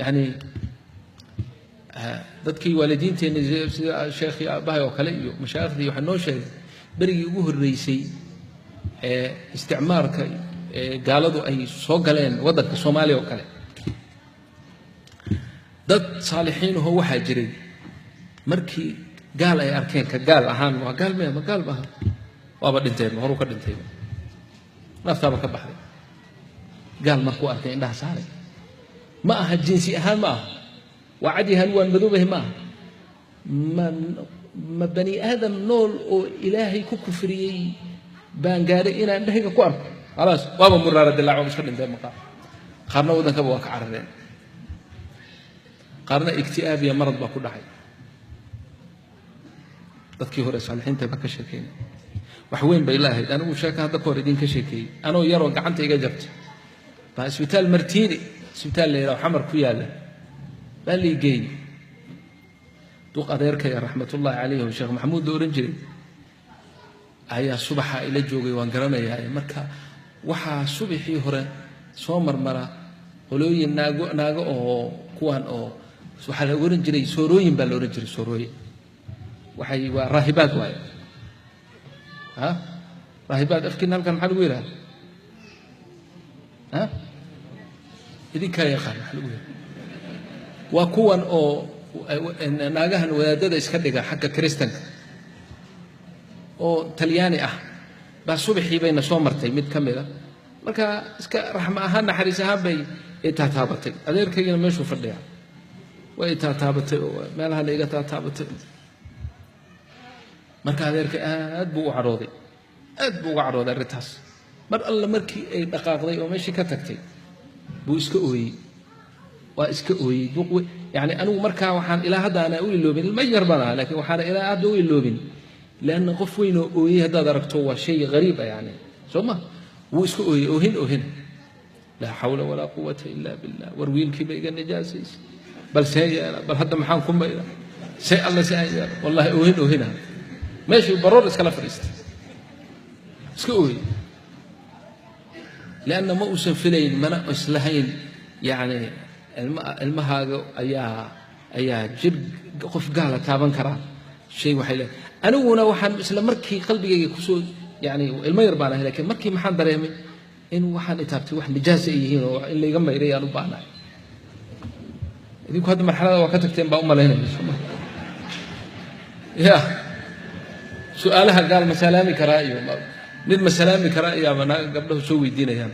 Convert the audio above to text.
Yani dadkii waalidiinteenni sida sheekhii aabbahay oo kale iyo mashaayikhdii waxaa noo sheegay berigii ugu horreysay ee isticmaarka ee gaaladu ay soo galeen waddanka Soomaaliya oo kale, dad saalixiin ahoo waxaa jiray markii gaal ay arkeen ka gaal ahaan, waa gaal maya, ma gaal maaha, waaba dhinteen, horuu ka dhintayba, naftaaba ka baxday. Gaal markuu arkay indhaha saaray, ma aha jinsi ahaan, ma aha waa cadyahan, waan madoobahay, ma aha, ma bani aadam nool oo Ilaahay ku kufriyey baan gaadhay inaan indhahayga ku arko? Khalaas, waaba muraara dilaac, iska dhinteen maqaar. Qaarna waddankaba waa ka carareen, qaarna ikti'aab iyo marad baa ku dhacay. Dadkii hore saalixiinta baa ka sheekeynay, wax weyn bay la ahayd. Anigu sheeka hadda ka hor idinka sheekeeyey, anoo yaroo gacanta iga jabtay baa isbitaal Martiini, isbitaal la yidhaho Xamar ku yaalla, baa lii geeyey. Duq adeerkaya raxmatullaahi calayh oo Sheekh Maxamuud la odhan jiray ayaa subaxa ila joogay, waan garanayaa. Marka waxaa subaxii hore soo marmara qolooyin naago, naago oo kuwan oo waxaa la ohan jiray soorooyin baa la odhan jiray. Soorooyin waxay waa raahibaad waaye. Ha, raahibaad afkiina halkan maxaa lagu yidhaha? Ha, idinkaa yaqaan maxaa lagu yidhaha? Waa kuwan oo naagahan wadaadada iska dhiga xagga Kiristanka oo Talyaani ah baa subaxii bayna soo martay mid ka mid a. Marka iska raxma ahaan, naxariis ahaan bay itaataabatay. Adeerkaygina meeshuu fadhiyaa. Way itaataabatay oo meelahana iga taataabatay. Marka adeerka aad buu u cadhooday, aad buu uga cadhooday arrintaas. Mar alle markii ay dhaqaaqday oo meeshii ka tagtay buu iska ooyey, waa iska ooyey duq. Yani anigu markaa waxaan ilaa hadda aanaa u iloobin, ilmo yar baan ahaa, laakiin waxaana ilaa hadda u iloobin, leanna qof weyn oo ooyey haddaad aragto waa shay gariib ah yani, soo ma? Wuu iska ooyey, oohin oohin, laa xawla walaa quwata ila billah, war wiilkiiba iga nijaasaysa, bal see yeela, bal hadda maxaan ku mayra, see alla si aan yeelo, wallahi oohin oohina. Meeshii baroor iskala fadhiistay, iska ooyey, lianna ma uusan filayn, mana islahayn yani ilmahaaga ayaa jir qof gaala taaban karaa shay. Waxay leedahay, aniguna waxaan isla markii qalbigayga kusoo, yani ilmo yar baan ahay, lakiin markii maxaan dareemay in waxaan itaabtay wax nijaasa ay yihiin oo in layga mayray aan u baahnahay. Idinku hadda marxalada waa ka tagteen baa u malaynaya, sooma? Ya su-aalaha gaal ma salaami karaa iyo mid ma salaami karaa iyaaba gabdhahu soo weydiinayaan.